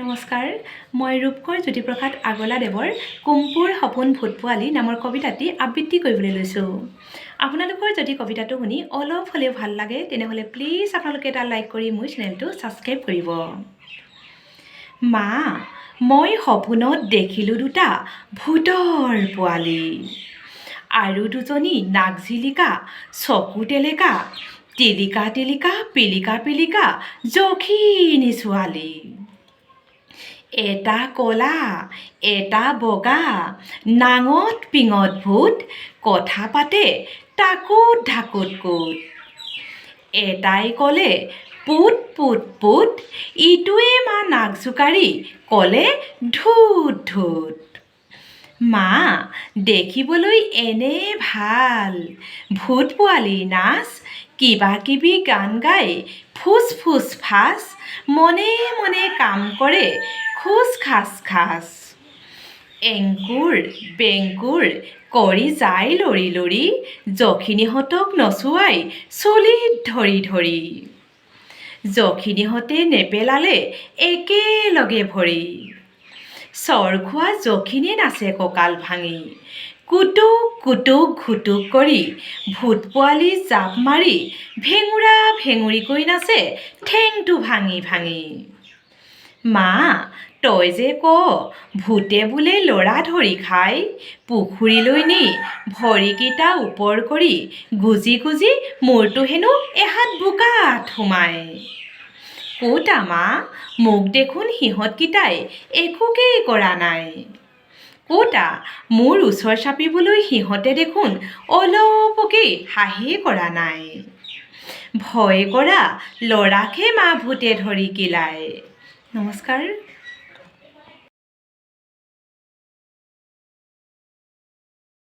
নমস্কাৰ, মই ৰূপকোঁৱৰ জ্যোতিপ্ৰসাদ আগৰৱালাদেৱৰ "কুম্পুৰ সপোন ভূত পোৱালি" নামৰ কবিতাটি আবৃত্তি কৰিবলৈ লৈছোঁ। আপোনালোকৰ যদি কবিতাটো শুনি অলপ হ'লেও ভাল লাগে, তেনেহ'লে প্লিজ আপোনালোকে এটা লাইক কৰি মোৰ চেনেলটো ছাবস্ক্ৰাইব কৰিব। মা, মই সপোনত দেখিলোঁ দুটা ভূতৰ পোৱালি আৰু দুজনী নাক জিলিকা, চকু টেলেকা, টিলিকা টিলিকা, পিলিকা পিলিকা যখিনী ছোৱালী। এটা ক'লা, এটা বগা, নাঙঠ পিঙঠ ভূত, কথা পাতে টাকুত ঢাকুত কুট। এটাই ক'লে, "পুত পুত পুত।" ইটোৱে মা নাক জোকাৰি ক'লে, "ধুত ধুত।" মা, দেখিবলৈ এনে ভাল ভূত পোৱালিৰ নাচ, কিবা কিবি গান গাই ফুচ ফুচ ফাচ, মনে মনে কাম কৰে খোচ খাচ খাচ। এংকুৰ বেংকুৰ কৰি যায় লৰি লৰি, যখিনীহঁতক নচুৱাই চুলিত ধৰি ধৰি। যখিনীহঁতে নেপেলালে একেলগে ভৰি। চৰ খোৱা যখিনীয়ে নাচে কঁকাল ভাঙি, কুটুক কুটুক ঘুটুক কৰি ভূত পোৱালি জাপ মাৰি ভেঙুৰা ভেঙুৰিকৈ নাচে ঠেংটো ভাঙি ভাঙি। মা, তই যে ক ভূতে বোলে ল'ৰা ধৰি খায়, পুখুৰীলৈ নি ভৰিকেইটা ওপৰ কৰি গুজি গুজি মূৰটো হেনো এহাত বোকাত সোমায়। ক'তা মা, মোক দেখোন সিহঁতকেইটাই একোকেই কৰা নাই। ক'তা, মোৰ ওচৰ চাপিবলৈ সিহঁতে দেখোন অলপকেই সাহেই কৰা নাই। ভয় কৰা ল'ৰাকহে মা ভূতে ধৰি কিলায়। নমস্কাৰ।